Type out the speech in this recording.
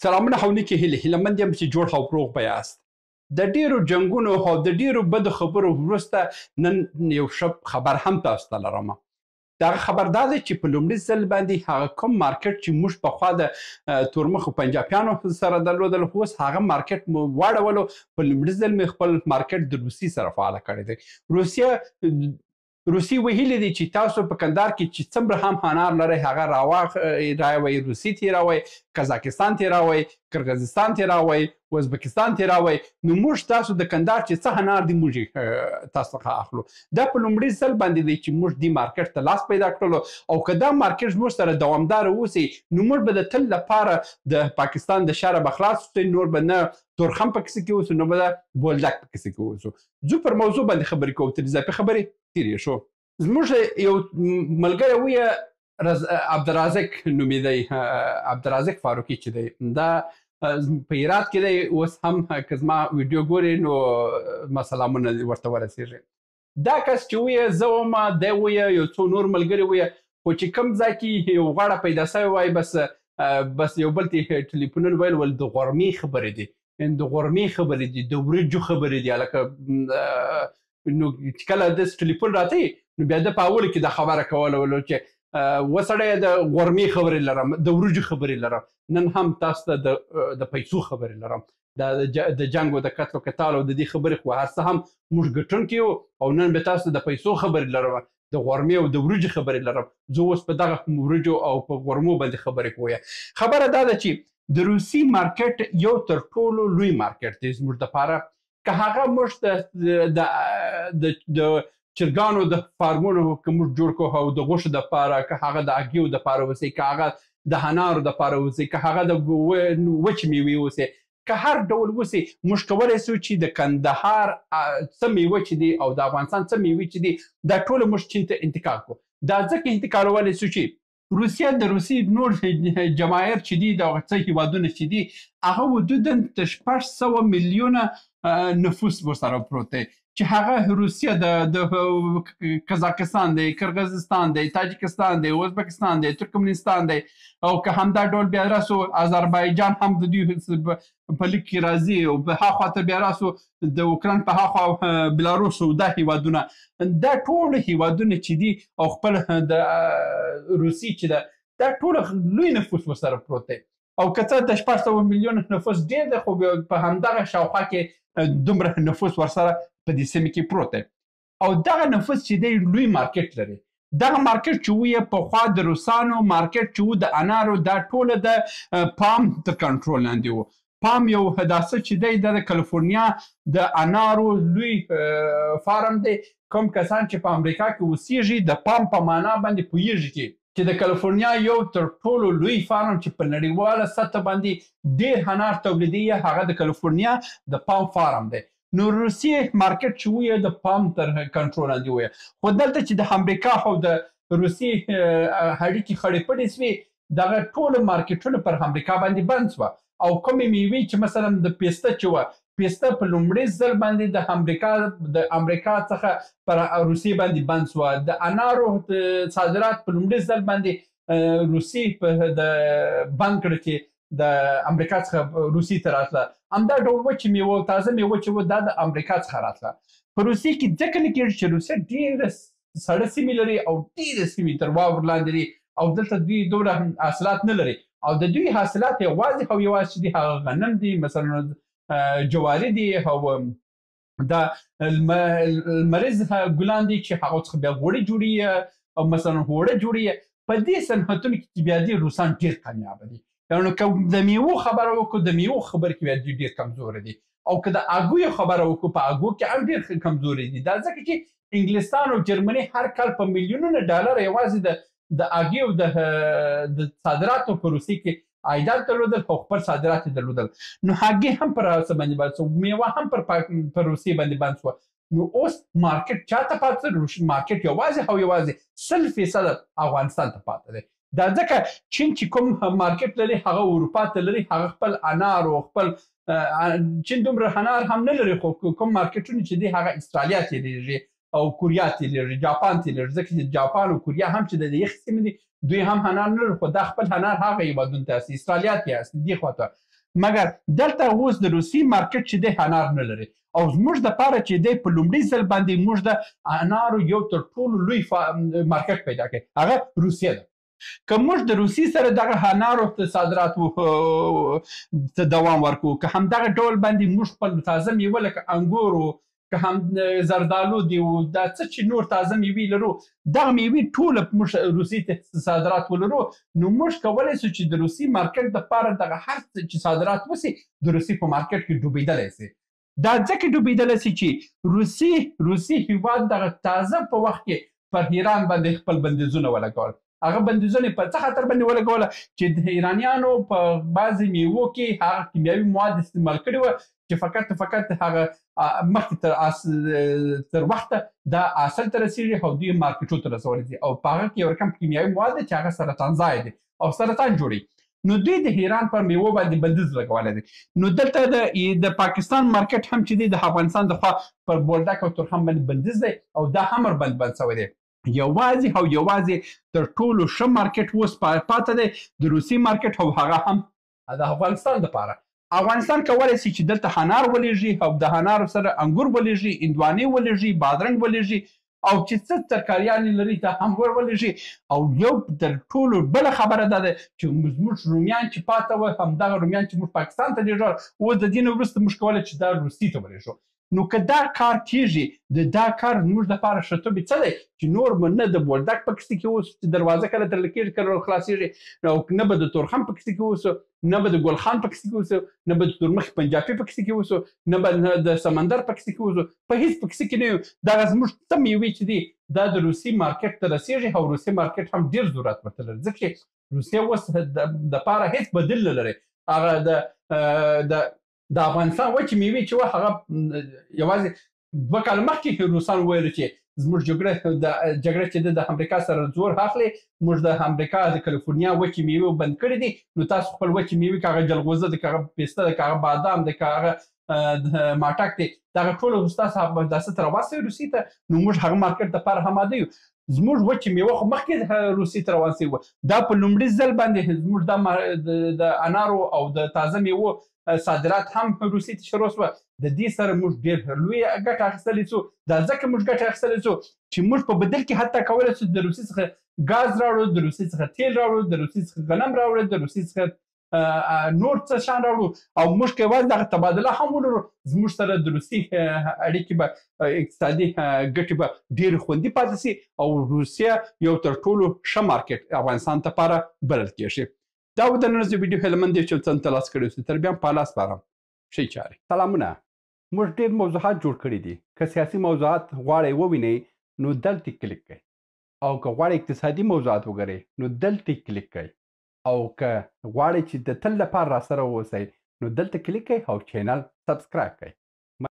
سلامونه او نیکې هیلې، هیله مند یم چې جوړ او روغ به یاست. د ډیرو جنگونو او د ډیرو بدو خبرو وروسته نن یو ښه خبر هم تاسو ته لرم. دغه خبر دا دی چې په لومړي ځل باندې هغه کوم مارکیټ چې موږ پخوا د تورمخو پنجابیانو سره درلودل، اوس هغه مارکیټ مو واړولو. په لومړي ځل مې خپل مارکیټ د روسیې سره فعاله کړی دی. روسیې ویلي دي چې تاسو په کندهار کې چې څومره هم انار لرئ هغه راوئ، روسیې ته یې راوئ، قزاقستان ته یې راوئ، قرغیزستان ته یې راوئ، ازبکستان ته یې راوئ. نو موږ تاسو د کندهار چې څه انار دي موږ یې تاسو څخه اخلو. دا په لومړي ځل باندې دی چې موږ دې مارکیټ ته لاس پیدا کړلو، او که دا مارکیټ زموږ سره دوامداره اوسي نو موږ به د تل لپاره د پاکستان د شره به خلاص شو، نور به نه تورخم په کیسه کې اوسو، نو به د بولدک په کیسه کې اوسو. ځو پر موضوع باندې خبرې کوو، تر اضافي خبرې تېرې شو. زموږ یو ملګری ویه عبدالرازق نومېدی، عبدالرازق فاروقي چې دی دا په هرات کې دی اوس هم، که زما ویډیو ګوري نو ما سلامونه ورته ورسېږي. دا کس چې ویه زه وم، دی ویه یو څو نور ملګري ویه، خو چې کوم ځای کې یو غاړه پیدا سوې وای بس یو بل ته ټلیفونونه ویل، ول د غرمې خبرې دي، د غرمې خبرې دي، د وریجو خبرې دي. لکه نو چې کله داسې ټلیفون راته نو بیا ده په اولو کې دا خبره کوله، ولو چې وسړی د غرمې خبرې لرم، د وریجو خبرې لرم، نن هم تاسو ته د پیسو خبرې لرم، د جنګ او د قتل او قتال او د دې خبرې خو هر څه هم موږ ګټونکي یو، او نن به تاسو ته د پیسو خبرې لرم، د غرمې او د وریجو خبرې لرم. زه اوس په دغه وریجو او په غرمو باندې خبرې کوم. خبره دا ده چې د روسي مارکیټ یو تر ټولو لوی مارکیټ دی زموږ دپاره. که هغه موږ د چرګانو د فارمونو که موږ جوړ کړو او د غوښو دپاره، که هغه د هګیو دپاره اوسي، که هغه د انارو دپاره اوسي، که هغه د وچې میوې اوسي، که هر ډول اوسي، موږ کولی سو چې د کندهار څه میوه چې دي او د افغانستان څه میوې چې دي دا ټوله موږ چین ته انتقال کړو. دا ځکه انتقالولی سو چې روسیه د روسیې نور جماهیر چې دي، دغه څه هیوادونه چې دي، هغه حدوداً تر 600 میلیونه نفوس ورسره پروت دی، چې هغه روسیه د قزاقستان دی، قرغیزستان دی، تاجکستان دی، ازبکستان دی، ترکمنستان دی، او که همدا ډول بیا راسو آذربایجان هم د دوی په لیک کې راځي، او په هاخوا ته بیا راسو د اوکراین په هاخوا بلاروس او دا هیوادونه، دا ټول هیوادونه چې دي او خپل د روسیې چې ده دا ټول لوی نفوس ورسره پروت دی. او که څه د 600 میلیونه نفوس ډېر دی، خو په همدغه شاوخوا کې دومره نفوس ورسره په دې سیمې کې پروت دی. او دغه نفوس چې دی لوی مارکیټ لري. دغه مارکیټ چې ویې پخوا د روسانو مارکیټ چې و د انارو دا ټوله د پام تر کنټرول لاندې و. پام یو دا څه چې دی د کالیفورنیا د انارو لوی فارم دی. کوم کسان چې په امریکا کې اوسیږي د پام په معنا باندې پوهیږي چې د کالیفورنیا یو تر ټولو لوی فارم چې په نړیواله سطح باندې ډېر انار تولیدوي هغه د کالیفورنیا د پام فارم دی. نو روسیې مارکیټ چې ویې د پام تر کنټرول لاندې ویې، خو دلته چې د امریکا او د روسیې اړیکې خړې پړې سوې، دغه ټولو مارکیټونه پر امریکا باندې بند سوه. او کومې میوې چې مثلا د پسته چې وه، پسته په لومړي ځل باندې د امریکا څخه پر روسیې باندې بند سوه. د انارو صادرات په لومړي ځل باندې روسیې په د بند کړ چې د امریکا څخه روسیې ته راتله. همدا ډول وچې میوه او تازه میوه چې وه دا د امریکا څخه راتله. په روسیې کې ځکه نه کېږي چې روسیه ډېره سړه سیمې لري او ډېرې سیمې تر واورو لاندې دي، او دلته دوی دومره حاصلات نه لري. او د دوی حاصلات یوازې او یوازې چې دي هغه غنم دي، مثلا جواري دي، او دا لمریز ګلان دي چې هغه څخه بیا غوړي جوړېږي او مثلا اوړه جوړېږي. په دې صنعتونو کې بیا دي روسان ډېر کامیابه دي. یعنې که د میوو خبره وکړو، د میوو خبر کې بیا دوی ډېر کمزوري دي، او که د هګیو خبره وکړو، په هګیو کې هم ډېر کمزوري دي. دا ځکه چې انګلستان او جرمني هر کال په میلیونونه ډالر یوازې د هګیو د صادراتو په روسیې کې عایدات درلودل او خپل صادرات یې درلودل. نو هګۍ هم پر څه باندې بند سوه، میوه هم پر روسیې باندې بند سوه. نو اوس مارکیټ چا ته پاتې دی؟ مارکیټ یوازې او یوازې 100% افغانستان ته پاتې دی. دا ځکه چین چې کوم مارکیټ لري هغه اروپا ته لري، هغه خپل انار او خپل چین دومره انار هم نه لري، خو کوم مارکیټونه چې دي هغه استرالیا ته لري او کوریا ته لري، جاپان ته لري. ځکه چې جاپان او کوریا هم چې د یخ سیمې دي دوی هم انار نه لري، خو دا خپل انار هغه هیوادونو ته استي، استرالیا ته استي، دې خوا ته. مګر دلته اوس د روسي مارکیټ چې دی انار نه لري، او زموږ د پاره چې دی په لومړي ځل باندې موږ د انارو یو تر ټولو لوی مارکیټ پیدا کړي، هغه روسیه ده. که موږ د روسیې سره دغه انارو ته صادرات ته دوام ورکو، که همدغه ډول باندې موږ خپل تازه میوه لکه انګورو، که هم زردالو دی او دا څه چې نور تازه میوې لرو، دغه میوې ټوله موږ روسیې ته صادرات ولرو، نو موږ کولی سو چې د روسیې مارکیټ دپاره دغه هر څه چې صادرات وسي د روسیې په مارکیټ کې ډوبېدلی سي. دا ځکه ډوبېدلی سي چې روسي هیواد دغه تازه په وخت کې پر ایران باندې خپل بندیزونه ولګول. هغه بندیزونه په څه خاطر باندې ولګوله چې د ایرانیانو په بعضې میوو کې هغه کیمیاوي مواد استعمال کړي وه چې فقط هغه مخکې تر وخته دا اصل ته رسېږي او دوی مارکیټو ته رسولی دي، او په هغه کې یو رقم کیمیاوي مواد دي چې هغه سرطان ځای دی او سرطان جوړوي. نو دوی د ایران پر میوو باندې بندیز لګولی دی. نو دلته د پاکستان مارکیټ هم چې دی د افغانستان د خوا پر بولدک او تورخم باندې بندیز دی او دا هم ورباندې بند سوی دی. یوازې او یوازې تر ټولو ښه مارکیټ اوس پاته دی د روسي مارکیټ، او هغه هم د افغانستان دپاره. افغانستان کولی سي چې دلته انار ولیږي او د انارو سره انګور ولیږي، هندوانې ولیږي، بادرنګ ولیږي او چې څه ترکاریانې لري دا هم ور ولیږي. او یو تر ټولو بله خبره دا ده چې زموږ رومیان چې پاته وه، همدغه رومیان چې موږ پاکستان ته لېږل، اوس د دې نه وروسته موږ کولی چې دا روسیې ته ولېږو. نو که دا کار کیږي، د دا کار زموږ دپاره ښه توبې څه دی چې نور به نه د بولدک په کښتۍ کې اوسو چې دروازه کله تړل کېږي کله خلاصېږي، او نه به د تورخم په کښتۍ کې اوسو، نه به د ګلخان په کښتۍ کې اوسو، نه به د تورمخ پنجابي په کښتۍ کې اوسو، نه به د سمندر په کښتۍ کې اوسو، په هیڅ په کښتۍ کې نه یو. دغه زموږ څه میوې چې دي دا د روسي مارکیټ ته رسېږي او روسي مارکیټ هم ډېر ضرورت ورته لري، ځکه چې روسیه اوس دپاره هیڅ بدیل نه لري. هغه د افغانستان وچې میوې چې وه هغه یوازې 2 کاله مخکې روسان وویل چې زموږ جګړه چې ده د امریکا سره زور اخلي، موږ د امریکا د کالیفورنیا وچې میوې بند کړې دي، نو تاسو خپل وچې میوې که هغه جلغوزه ده، که هغه پسته ده، که هغه بادام ده، که هغه ماټک دی، دغه ټول ستاسو داسې ته راواستوي روسیې ته، نو موږ هغه مارکیټ دپاره هم آماده یو. زموږ وچې میوه خو مخکې روسیې ته روان سوي وه، دا په لومړي ځل باندې زموږ د انارو او د تازه میوو صادرات هم روسیې ته شروع سوه. د دې سره موږ ډېر لوی ګټه اخیستلی سو. دا ځکه موږ ګټه اخیستلی سو چې موږ په بدل کې حتی کولی سو د روسیې څخه ګاز راوړو، د روسیې څخه تیل راوړو، د روسیې څخه غنم راوړو، د روسیې څخه نور څه شان راوړو، او موږ که یوازې دغه تبادله هم ولرو، زموږ سره د روسیې اړیکې به، اقتصادي ګټې به ډېرې خوندي پاتې سي، او روسیه یو تر ټولو ښه مارکیټ افغانستان ته پاره بلل کېږي. دا و د نن ورځې ویډیو، هیله مند یم چې څه ترلاسه کړی اوسئ. تر بیا هم په الله سپارم. ښې چارې. سلامونه. موږ ډېر موضوعات جوړ کړي دي. که سیاسي موضوعات غواړئ ووینئ نو دلته کلیک کړئ، او که غواړئ اقتصادي موضوعات وګورئ نو دلته کلیک کړئ، او که غواړئ چې د تل لپاره راسره واوسئ نو دلته کلیک کړئ او چینل سبسکرایب کړئ.